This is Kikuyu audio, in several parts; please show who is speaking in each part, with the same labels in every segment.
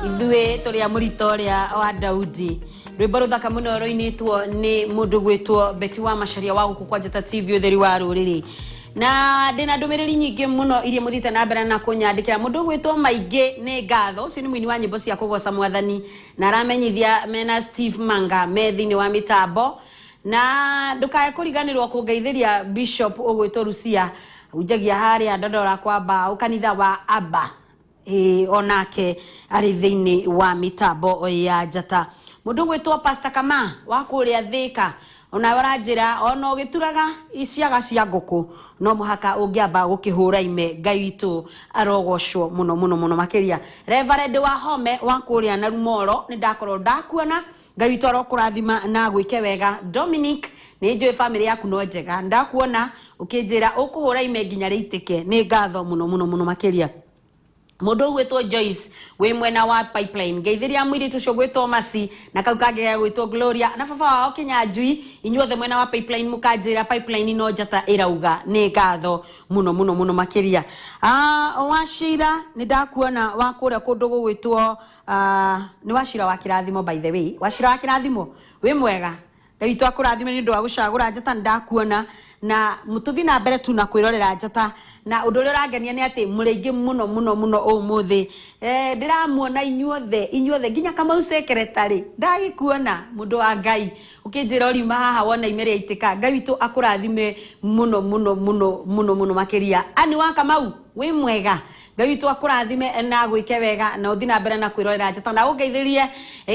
Speaker 1: Ithuĩ tũrĩ a mũrito ũrĩa wa Daudi. Rwĩmbo rũthaka mũno rũinĩtwo nĩ mũndũ gwĩtwo Betty wa Macharia wa gũkũ kwa Njata TV, ũtheri wa rũrĩrĩ. Na ndĩna ndũmĩrĩri nyingĩ mũno iria mũthiĩte na mbere na kũnyandĩkĩra. Mũndũ ũgwĩtwo Maingĩ nĩ ngatho, ũcio nĩ mũini wa nyĩmbo cia kũgoca Mwathani, na aramenyithia mena Steve Manga me thĩinĩ wa mĩtambo. Na ndũkae kũriganĩrwo kũngeithĩria Bishop ũgwĩtwo Rusia, hunjagia harĩa Ndondora kwa Mbaũ, kanitha wa Abba. Ĩĩ, onake arĩ thĩinĩ wa mĩtambo ya Njata. Mũndũ ũgwĩtwo Pastor Kama wa kũrĩa Thĩka, onawe ũranjĩra ona ũgĩturaga ciaga cia ngũkũ no mũhaka ũngĩamba gũkĩhũra ime. Ngai witũ arogocwo mũno mũno mũno makĩria. Reverend Wahome wa kũrĩa Narumoro, nĩ ndakorwo ndakuona. Ngai witũ arokũrathima na agwĩke wega. Dominic, nĩ njũĩ famĩlĩ yaku no njega, ndakuona ũkĩnjĩra ũkũhũra ime nginya rĩitĩke. Nĩ ngatho mũno mũno mũno makĩria. Mũndũ ũgwĩtwo Joyce wĩ mwena wa Pipeline, ngeithĩria mũirĩtu ũcio ũgwĩtwo Mercy na kau kangĩ gagwĩtwo Gloria na baba wao Kĩnyanjui. Inyuothe mwena wa Pipeline mũkanjĩra Pipeline no Njata ĩrauga. Nĩ ngatho mũno mũno mũno makĩria. Wacira, nĩ ndakuona wa kũrĩa kũndũ gũgwĩtwo, nĩ Wacira wa Kĩrathimo, by the way. Wacira wa Kĩrathimo, wĩ mwega? Ngai witũ akũrathime nĩ ũndũ wa gũcagũra Njata. Nĩ ndakuona na tũthiĩ na mbere tu na kwĩrorera Njata. Na ũndũ ũrĩa ũrangenia nĩ atĩ mũrĩ aingĩ mũno mũno mũno ũmũthĩ. Ndĩramuona inyuothe, inyuothe, nginya Kamau secretary, ndagĩkuona mũndũ wa Ngai ũkĩnjĩra ũriuma haha wona ime rĩaitĩka. Ngai witũ akũrathime mũno mũno mũno mũno mũno makĩria. Ani wa Kamau, wĩ mwega? Ngai witũ akũrathime na agwĩke wega na ũthiĩ na mbere na kwĩrorera Njata. Na ũngeithĩrie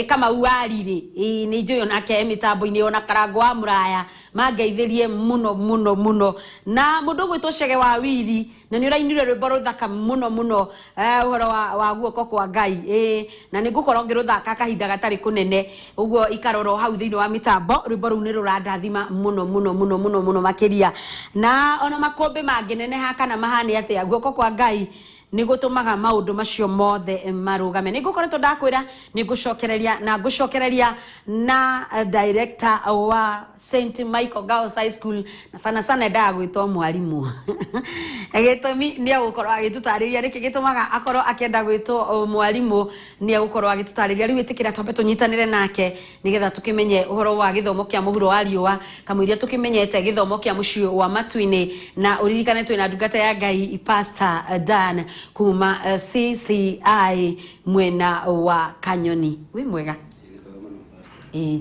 Speaker 1: Kamau wa Riri, nĩ njũĩ onake e mĩtambo-inĩ, ona Karango wa Mũraya, mangeithĩrie mũno mũno mũno. Na mũndũ ũgwĩtwo Cege wa Wiri, na nĩ ũrainire rwĩmbo rũthaka mũno mũno, ũhoro wa guoko kwa Ngai. Na nĩ ngũkorwo ngĩrũthaka kahinda gatarĩ kũnene ũguo, ikaroro hau thĩinĩ wa mĩtambo. Rwĩmbo rũu nĩ rũrandathima mũno mũno mũno mũno mũno makĩria. Na ona makũmbĩ mangĩneneha kana mahane atĩa, guoko kwa Ngai nĩ gũtũmaga maũndũ macio mothe marũgame. Nĩ ngũkoretwo ndakwĩra nĩ ngũcokereria na ngũcokereria na director wa St Michael Girls High School, na sana sana endaga gwĩtwo mwarimũ. Gĩtũmi nĩ egũkorwo agĩtũtarĩria nĩkĩ gĩtũmaga akorwo akĩenda gwĩtwo mwarimũ, nĩ egũkorwo agĩtũtarĩria. Rĩu ĩtĩkĩra twambe tũnyitanĩre nake nĩgetha tũkĩmenye ũhoro wa gĩthomo kĩa mũhuro wa riũa, kamũiria tũkĩmenyete gĩthomo kĩa mũciĩ wa matu-inĩ. Na ũririkane twĩna ndungata ya Ngai Pastor Dan kuma CCI mwena wa Kanyoni. Wĩ mwega? Ĩĩ,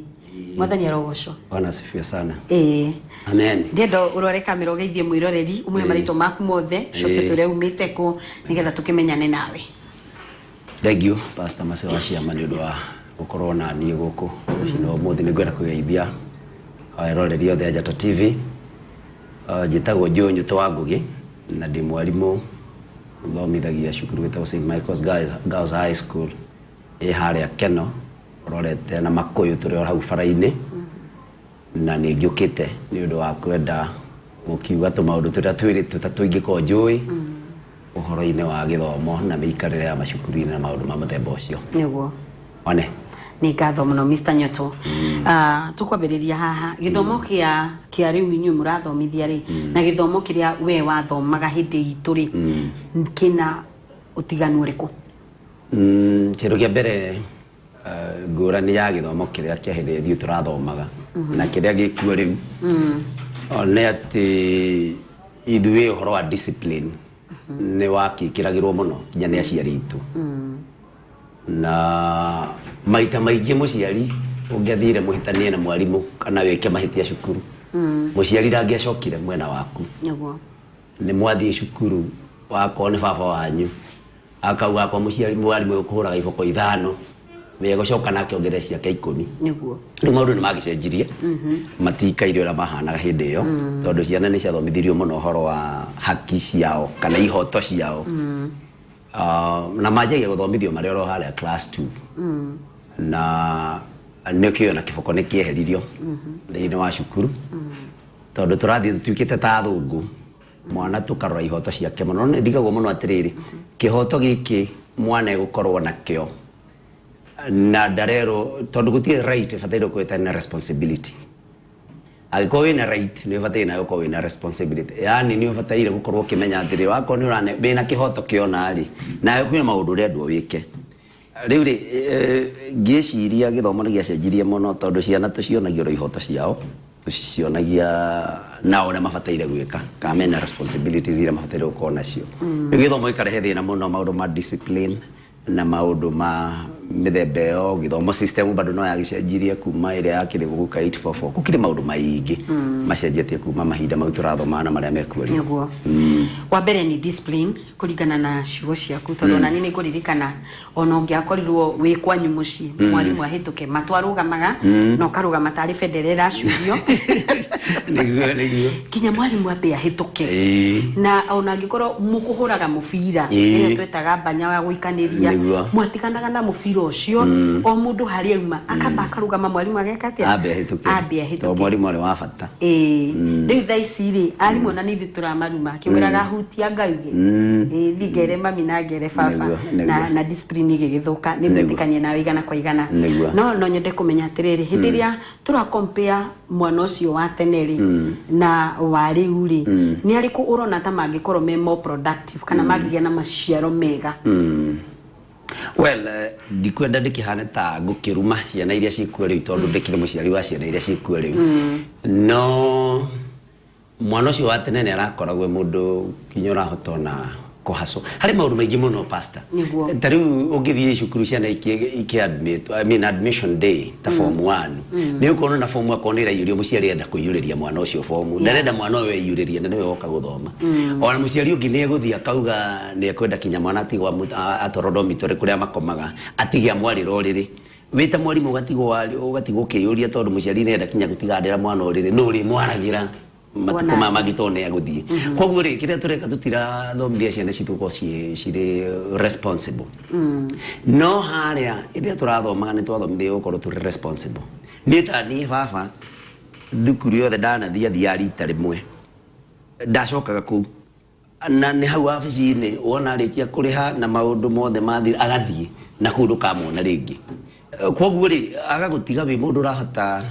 Speaker 1: Mwathani arogocwo.
Speaker 2: Bwana asifiwe sana.
Speaker 1: Ĩĩ.
Speaker 2: Amen.
Speaker 1: Ndĩrenda ũrore kamera, ũgeithie mwĩroreri, ũmũhe marĩtwa maku mothe, coke twĩre umĩte kũ nĩgetha tũkĩmenyane nawe.
Speaker 2: Thank you, Pastor Mercy wa Ciama, nĩ ũndũ wa gũkorwo na niĩ gũkũ rũcinĩ rwa ũmũthĩ. Nĩ ngwenda kũgeithia eroreri othe a Njata TV. Njĩtagwo Joe Nyũtũ wa Ngũgĩ na ndĩ mwarimũ ũthomithagia cukuru wĩtagwo St Michael's Girls High School, ĩ harĩa Keno ũrorete na Makũyũ, tũrĩ o hau bara-inĩ. Na nĩ njũkĩte nĩ ũndũ wa kwenda gũkiuga tũmaũndũ tũrĩa twĩrĩ tũtatũ ingĩkorwo njũĩ ũhoro-inĩ wa gĩthomo na mĩikarĩre ya macukuru-inĩ na maũndũ ma mũthemba ũcio.
Speaker 1: Nĩguo.
Speaker 2: One.
Speaker 1: Nĩ ngatho mũno, Mr Nyoto. Tũkwambĩrĩria haha, gĩthomo kĩa rĩu inyuĩ mũrathomithia rĩ, na gĩthomo kĩrĩa we wathomaga hĩndĩ itũ rĩ, kĩna ũtiganu ũrĩkũ?
Speaker 2: Kĩndũ kĩa mbere, ngũrani ya gĩthomo kĩrĩa kĩa hĩndĩ ĩrĩa ithuĩ tũrathomaga na kĩrĩa gĩkuo rĩu nĩ atĩ ithuĩ ũhoro wa discipline nĩ wakĩkĩragĩrwo mũno nginya nĩ aciari aitũ. Na maita maingĩ mũciari ũngĩathire mũhĩtanie na mwarimũ kana wĩke mahĩtia cukuru, mũciari ndangĩacokire mwena waku. Nĩ mwathiĩ cukuru, wakorwo nĩ baba wanyu akauga akwa mũciari mwarimũ ũkũhũraga iboko 5, we gũcoka nake ongerere ciake 10. Rĩu maũndũ nĩ magĩcenjirie, matikaire ũrĩa mahanaga hĩndĩ ĩyo, tondũ ciana nĩ ciathomithirio mũno ũhoro wa haki ciao kana ihoto ciao. Na manjagia gũthomithio marĩ oro harĩa class 2, na nĩkĩo na kĩboko nĩ kĩeheririo thĩinĩ wa cukuru, tondũ tũrathiĩ tũtuĩkĩte ta athũngũ. Mwana tũkarora ihoto ciake mũno. No nĩ ndigagwo mũno atĩrĩrĩ, kĩhoto gĩkĩ mwana egũkorwo nakĩo na ndarerwo, tondũ gũtirĩ right ĩbataire gũkorwo ĩtarĩ na responsibility. Angĩkorwo wĩna right, nĩ ũbataire nawe ũkorwo wĩna responsibility, yaani nĩ ũbataire gũkorwo ũkĩmenya atĩrĩ, wakorwo nĩ ũrane wĩna kĩhoto kĩona rĩ, nawe kwĩna maũndũ ũrendwo wĩke. Rĩu rĩ, ngĩciria gĩthomo nĩ gĩacenjirie mũno tondũ ciana tũcionagia ũrĩa ihoto ciao, tũcicionagia na ũrĩa mabataire gwĩka, kana mena responsibilities iria mabataire gũkorwo nacio. Rĩu gĩthomo gĩkarehe thĩna mũno maũndũ ma discipline na maũndũ ma mĩthemba ĩyo. Gĩthomo system bado no yagĩcenjirie kuma ĩrĩa yakĩrĩ gũka 844. Gũkĩrĩ maũndũ maingĩ macenjetie kuma mahinda mau tũrathomaga na marĩa mekuo rĩu.
Speaker 1: Nĩguo. Wa mbere nĩ discipline, kũringana na ciugo ciaku, tondũ ona niĩ nĩ ngũririkana ona ũngĩakorirwo wĩ kwanyu mũciĩ, mwarimũ ahĩtũke, matwarũgamaga na ũkarũgama tarĩ bendera ĩracurio.
Speaker 2: Nĩguo, nĩguo.
Speaker 1: Nginya mwarimũ ambe ahĩtũke. Na ona angĩkorwo mũkũhũraga mũbira, ĩrĩa twetaga mbanya wa gũikanĩria, mwatiganaga na mũbira ũcio, o mũndũ harĩa auma akamba akarũgama, mwarimũ ageka atĩa?
Speaker 2: Ambe ahĩtũke.
Speaker 1: Ambe ahĩtũke.
Speaker 2: Tondũ mwarimũ arĩ wa bata.
Speaker 1: Ĩĩ, rĩu thaa ici rĩ, arimũ ona nĩ ithuĩ tũramaruma, akĩmwĩraga hutia ngauge. Ĩĩ, thiĩ ngere mami na ngere baba.
Speaker 2: Nĩguo, nĩguo.
Speaker 1: Na discipline ĩgĩgĩthũka, nĩ ngwĩtĩkania nawe igana kwa igana. No nyende kũmenya atĩrĩrĩ, hĩndĩ ĩrĩa tũra compare mwana ũcio wa tene rĩ na wa rĩu rĩ, nĩ arĩkũ ũrona ta mangĩkorwo me more productive kana mangĩgĩa na maciaro mega?
Speaker 2: Well, ndikwenda ndĩkĩhane ta ngũkĩruma ciana iria ciĩkuo rĩu, tondũ ndĩkĩrĩ mũciari wa ciana iria ciĩkuo rĩu. No mwana ũcio wa tene nĩ arakoragwo e mũndũ nginya ũrahota ona kũhacwo harĩ maũndũ maingĩ mũno, pastor. Ta rĩu ũngĩthiĩ cukuru ciana ikĩ admit, I mean admission day, ta form 1, nĩ ũkuona na form akorwo nĩ ĩraiyũrio, mũciari arenda kũiyũrĩria mwana ũcio form, ndarenda mwana ũyũ eyũrĩrie na nĩwe woka gũthoma. Ona mũciari ũngĩ nĩ egũthiĩ akauga nĩ ekwenda kinya mwana atigwo atwarwo dormitory kũrĩa makomaga, atige amwarĩra ũrĩrĩ. Wĩ ta mwarimũ ũgatigwo ũkĩyũria, tondũ mũciari nĩ enda kinya gũtigandĩra mwana ũrĩrĩ, nũ ũrĩmwaragĩra matukũ maya mangĩ tondũ nĩ egũthiĩ? Koguo rĩ, kĩrĩa tũreka, tũtirathomithia ciana citũ gũkorwo cirĩ responsible. No harĩa hĩndĩ ĩrĩa tũrathomaga, nĩ twathomithio gũkorwo tũrĩ responsible. Niĩ ta niĩ, baba thukuru yothe ndanathiĩ, athiaga rita rĩmwe, ndacokaga kũu na nĩ hau wabici-inĩ wona arĩkia kũrĩha na maũndũ mothe mathira, agathiĩ na kũu ndũkamwona rĩngĩ. Koguo rĩ, agagũtiga wĩ mũndũ ũrahota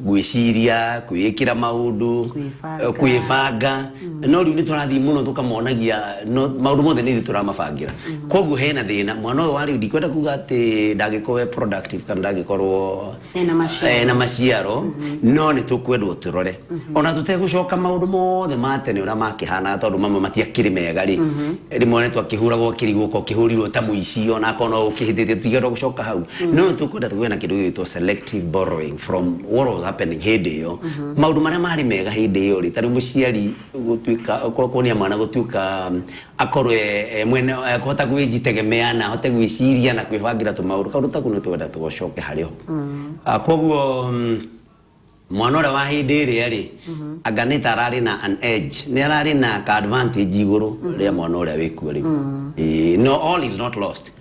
Speaker 2: gwĩciria, kwĩĩkĩra maũndũ,
Speaker 1: Kwĩbanga.
Speaker 2: Kwĩbanga. No rĩu nĩ tũrathiĩ mũno tũkamonagia no maũndũ mothe nĩ ithuĩ tũramabangĩra. Koguo hena thĩna mwana ũyũ wa rĩu. Ndikwenda kuga atĩ ndangĩkorwo e productive kana ndangĩkorwo
Speaker 1: Ena maciaro.
Speaker 2: Ena maciaro, no nĩ tũkwendwo tũrore ona tũtegũcoka maũndũ mothe ma tene ũrĩa makĩhanaga, tondũ mamwe matiakĩrĩ mega rĩ. Rĩmwe nĩ twakĩhũragwo, kĩrigwo ũkĩhũrirwo ta mũici ona akorwo no ũkĩhĩtĩtie. Tũtigenda gũcoka hau, no nĩ tũkwenda tũgĩe na kĩndũ gĩgwĩtwo selective borrowing from what was happening hĩndĩ ĩyo, maũndũ marĩa marĩ mega hĩndĩ ĩyo rĩ. Ta rĩu mũciari gũtuĩka kuonia mwana gũtuĩka akorwo e mwene kũhota kwĩjitegemea na ahote gwĩciria na kwĩbangĩra tũmaũndũ, kaũndũ ta kau nĩ twenda tũgacoke harĩ ho. Koguo mwana ũrĩa wa hĩndĩ ĩrĩa rĩ, anga nĩ ta ararĩ na an edge, nĩ ararĩ na ka advantage igũrũ rĩa mwana ũrĩa wĩkuo rĩu. Ĩĩ, no all is not lost.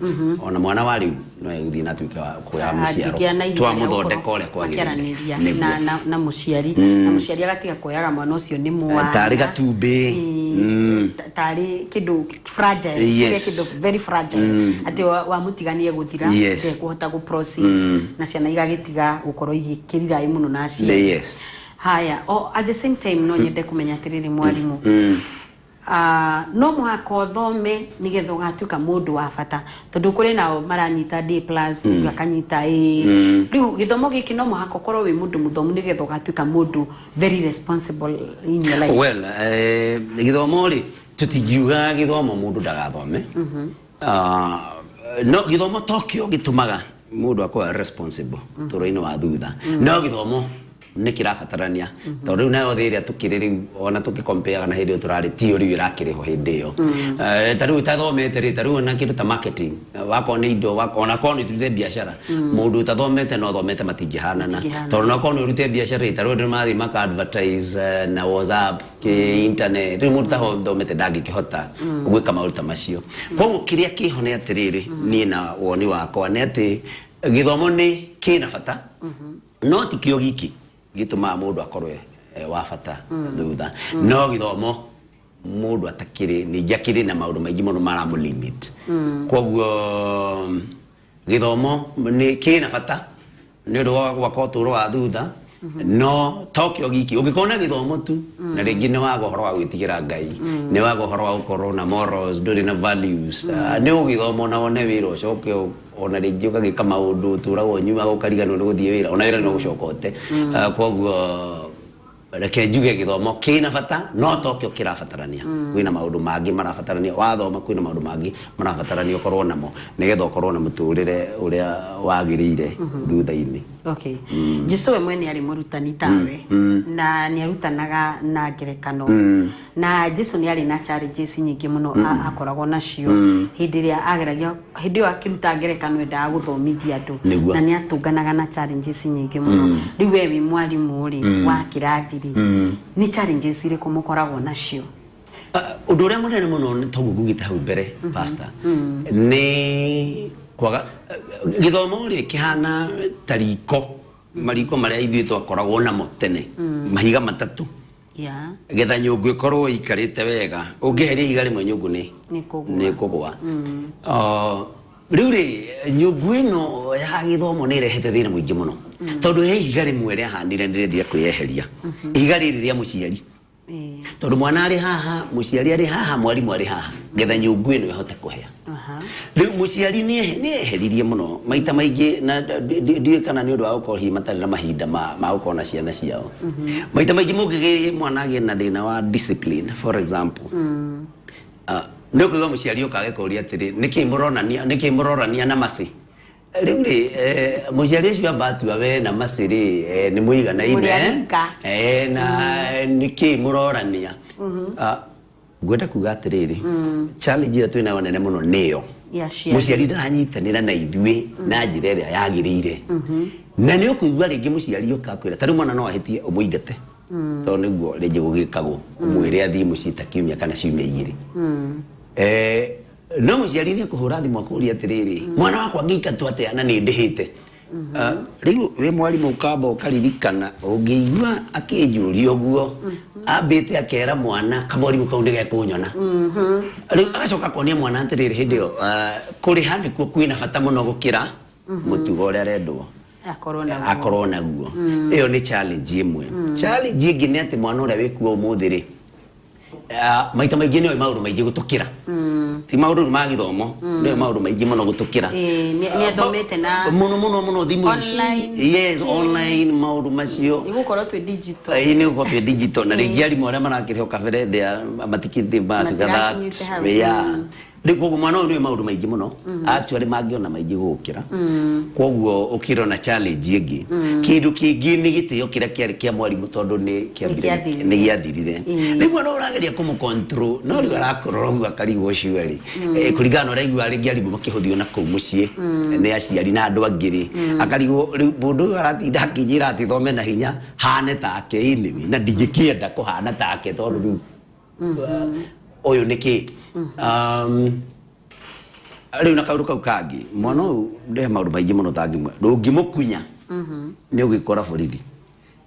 Speaker 2: Ona mwana wa rĩu no egũthiĩ na atuĩke wa kuoya maciaro
Speaker 1: Angĩgĩa na ihinda rĩa
Speaker 2: twamũthondeka
Speaker 1: gũkorwo
Speaker 2: ũrĩa kwagĩrĩire.
Speaker 1: makĩaranĩria
Speaker 2: Nĩguo.
Speaker 1: na mũciari, na mũciari agatiga kuoyaga mwana ũcio nĩ mwana
Speaker 2: Tarĩ gatumbĩ.
Speaker 1: Ĩĩ, tarĩ kĩndũ fragile. Tuge kĩndũ very fragile, atĩ wamũtiganie gũthira, ndekũhota gũ proceed, na ciana igagĩtiga gũkorwo igĩkĩriraĩ mũno na aciari. Haya, o at the same time no nyende kũmenya atĩrĩrĩ, mwarimũ, no mũhaka ũthome nĩgetha ũgatuĩka mũndũ wa bata? Tondũ kũrĩ nao maranyita D plus, ũngĩ akanyita A. Rĩu gĩthomo gĩkĩ, no mũhaka ũkorwo wĩ mũndũ mũthomu nĩgetha ũgatuĩka mũndũ very responsible in your life?
Speaker 2: Well, gĩthomo rĩ, tũtingiuga gĩthomo mũndũ ndagathome. No gĩthomo tokĩo gĩtũmaga mũndũ akorwo responsible ũtũũro-inĩ wa thutha, no gĩthomo nĩ kĩrabatarania, tondũ rĩu nayo thĩ ĩrĩa tũkĩrĩ rĩu, ona tũkĩkompeaga na hĩndĩ ĩyo tũrarĩ, tiyo rĩu ĩrakĩrĩ ho hĩndĩ ĩyo. Ta rĩu ũtathomete rĩ, ta rĩu ona kĩndũ ta marketing, wakorwo nĩ indo, ona korwo nĩ ũrutĩte biacara, mũndũ ũtathomete na ũthomete matingĩhanana.
Speaker 1: Matingĩhanana.
Speaker 2: Tondũ onakorwo nĩ ũrutĩte biacara rĩ, ta rĩu andũ nĩ marathiĩ maka advertise na WhatsApp, kĩ internet. Rĩu mũndũ ũtathomete ndangĩkĩhota gwĩka maũndũ ta macio. Koguo kĩrĩa kĩho nĩ atĩrĩrĩ, niĩ na woni wakwa nĩ atĩ gĩthomo nĩ kĩna bata, no ti kĩo giki gĩtũmaga mũndũ akorwo e wa bata thutha. No gĩthomo mũndũ atakĩrĩ, ningĩ akĩrĩ na maũndũ maingĩ mũno maramũ limit. Koguo gĩthomo nĩ kĩna bata nĩ ũndũ wa gwaka ũtũũro wa thutha, no tokĩo giki. Ũngĩkorwo na gĩthomo tu na rĩngĩ nĩ waga ũhoro wa gwĩtigĩra Ngai, nĩ waga ũhoro wa gũkorwo na morals, ndũrĩ na values, nĩ ũgĩthoma ona wone wĩra ũcoke Ona rĩngĩ ũgagĩka maũndũ, ũtũraga ũnyuaga, ũkariganĩrwo nĩ gũthiĩ wĩra, ona wĩra no gũcoka ũte. Koguo reke njuge gĩthomo kĩna bata, no tokĩo kĩrabatarania. Kwĩna maũndũ mangĩ marabatarania wathoma, kwĩna maũndũ mangĩ marabatarania ũkorwo namo nĩgetha ũkorwo na mũtũrĩre ũrĩa wagĩrĩire thutha-inĩ.
Speaker 1: Okay. Jesu we mwene arĩ mũrutani tawe, na nĩ arutanaga na ngerekano, na Jesu nĩ arĩ na challenges nyingĩ mũno akoragwo nacio hĩndĩ ĩrĩa ageragia, hĩndĩ ĩyo akĩruta ngerekano endaga gũthomithia andũ. Na nĩ atũnganaga na challenges nyingĩ mũno. Rĩu we wĩ mwarimũ rĩ wa kĩrathi rĩ, nĩ challenges irĩkũ mũkoragwo nacio?
Speaker 2: Ũndũ ũrĩa mũnene mũno nĩ toguo ngugĩte hau mbere, pastor, nĩ kwaga gĩthomo rĩ kĩhana ta riko, mariko marĩa ithuĩ twakoragwo namo tene, mahiga matatũ. Getha nyũngũ ĩkorwo ĩikarĩte wega, ũngĩeheria ihiga rĩmwe, nyũngũ nĩ
Speaker 1: Nĩ kũgũa.
Speaker 2: Nĩ kũgũa. Rĩu rĩ, nyũngũ ĩno ya gĩthomo nĩ ĩrehete thĩna mũingĩ mũno, tondũ he ihiga rĩmwe rĩahanire nĩ rĩendire kwĩyeheria, ihiga rĩrĩ rĩa mũciari, tondũ mwana arĩ haha, mũciari arĩ haha, mwarimũ arĩ haha, getha nyũngũ ĩno ĩhote kũhĩa. Rĩu mũciari nĩ eheririe mũno maita maingĩ, na ndiũĩ kana nĩ ũndũ wa gũkorwo hihi matarĩ na mahinda ma gũkorwo na ciana ciao. Maita maingĩ mũngĩgĩ mwana agĩe na thĩna wa discipline, for example, nĩ ũkũigua mũciari ũka agĩkũria atĩrĩ, "Nĩkĩ mũronania, nĩkĩ mũrorania na macĩ?" Rĩu rĩ, mũciari ũcio amba atua we na macĩ rĩ, nĩ mũiganaine.
Speaker 1: Mũrĩ a rika.
Speaker 2: Na nĩkĩ mũrorania? Ngwenda kuga atĩrĩrĩ, challenge ĩrĩa twĩnayo nene mũno nĩyo
Speaker 1: Ya aciari.
Speaker 2: Mũciari ndaranyitanĩra na ithuĩ na njĩra ĩrĩa yagĩrĩire, na nĩ ũkũigua rĩngĩ mũciari ũka akwĩra, ta rĩu mwana no ahĩtie, ũmũingate, tondũ nĩguo rĩngĩ gũgĩkagwo, ũmwĩre athiĩ mũciĩ ta kiumia kana ciumia 2. No mũciari nĩ akũhũra thimũ akũria atĩrĩrĩ, "Mwana wakwa angĩingatwo atĩa na nĩ ndĩhĩte?" Rĩu wĩ mwarimũ ũkamba ũkaririkana, ũngĩigua akĩnjũria ũguo, ambĩte akera mwana kamwarimũ kau nĩ gekũnyona. Rĩu agacoka akonia mwana atĩrĩrĩ, hĩndĩ ĩyo kũrĩha nĩkuo kwĩna bata mũno gũkĩra mũtugo ũrĩa arendwo
Speaker 1: akorwo naguo.
Speaker 2: Akorwo naguo. Ĩyo nĩ challenge ĩmwe. Challenge ĩngĩ nĩ atĩ mwana ũrĩa wĩkuo ũmũthĩ rĩ, maita maingĩ nĩoĩ maũndũ maingĩ gũtũkĩra, ti maũndũ rĩu ma gĩthomo, nĩoĩ maũndũ maingĩ mũno gũtũkĩra.
Speaker 1: Ĩĩ, nĩ athomete na
Speaker 2: mũno mũno mũno thimũ ici.
Speaker 1: Online.
Speaker 2: Yes, online, maũndũ macio.
Speaker 1: Nĩ gũkorwo twĩ digital.
Speaker 2: Ĩĩ, nĩ gũkorwo twĩ digital, na rĩngĩ arimũ arĩa marakĩrĩ ho kabere they are matikĩthĩ matuga that.
Speaker 1: Matirakinyĩte hau.
Speaker 2: Yeah. Rĩu koguo mwana ũyũ nĩoĩ maũndũ maingĩ mũno, actually mangĩona maingĩ gũgũkĩra, koguo ũkĩrona challenge ĩngĩ. Kĩndũ kĩngĩ nĩ gĩtĩo kĩrĩa kĩarĩ kĩa mwarimũ, tondũ nĩ kĩambire
Speaker 1: Nĩ kĩathirire.
Speaker 2: Nĩ gĩathirire. Rĩu mwana ũyũ ũrageria kũmũ control, no rĩu arakũrora ũguo akarigwo surely, kũringana na ũrĩa aiguaga rĩngĩ arimũ makĩhũthio na kũu mũciĩ nĩ aciari na andũ angĩ rĩ, akarigwo rĩu mũndũ ũyũ aratinda akĩnjĩra atĩ thome na hinya hane take anyway, na ndingĩkĩenda kũhana take, tondũ rĩu ũyũ nĩ kĩ? Rĩu na kaũndũ kau kangĩ, mwana ũyũ ndehe maũndũ maingĩ mũno tangĩmwe, ndũngĩmũkunya nĩ ũgĩkora borithi.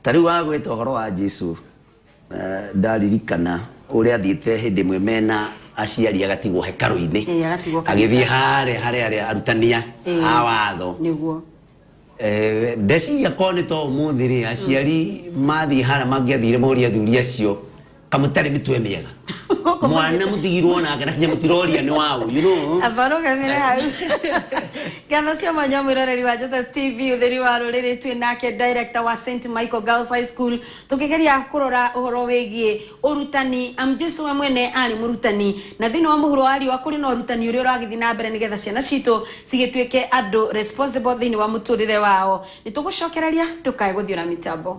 Speaker 2: Ta rĩu wagweta ũhoro wa Jesu, ndaririkana ũrĩa athiĩte hĩndĩ ĩmwe mena aciari, agatigwo hekarũ-inĩ.
Speaker 1: Ĩĩ, agatigwo kanitha.
Speaker 2: Agĩthiĩ harĩa harĩa arĩa arutania a watho. Ndeciria korwo nĩ to ũmũthĩ rĩ, aciari mathiĩ harĩa mangĩathire morie athuri acio kamũtarĩ mĩtwe mĩega, mwana mũtigirwo nake na kinya mũtiroria nĩ waũ.
Speaker 1: Abarũgamĩre hau. Ngatho cia mwanya mwĩroreri wa Njata TV, ũtheri wa rũrĩrĩ. Twĩ nake director wa St Michael Girls High School, tũkĩgeria kũrora ũhoro wĩgiĩ ũrutani, amu Jesu we mwene arĩ mũrutani, na thĩinĩ wa mũhuro wa riũa kũrĩ na ũrutani ũrĩa ũragĩthiĩ na mbere nĩgetha ciana citũ cigĩtuĩke andũ responsible thĩinĩ wa mũtũrĩre wao. Nĩ tũgũcokereria, ndũkae gũthiũra mĩtambo.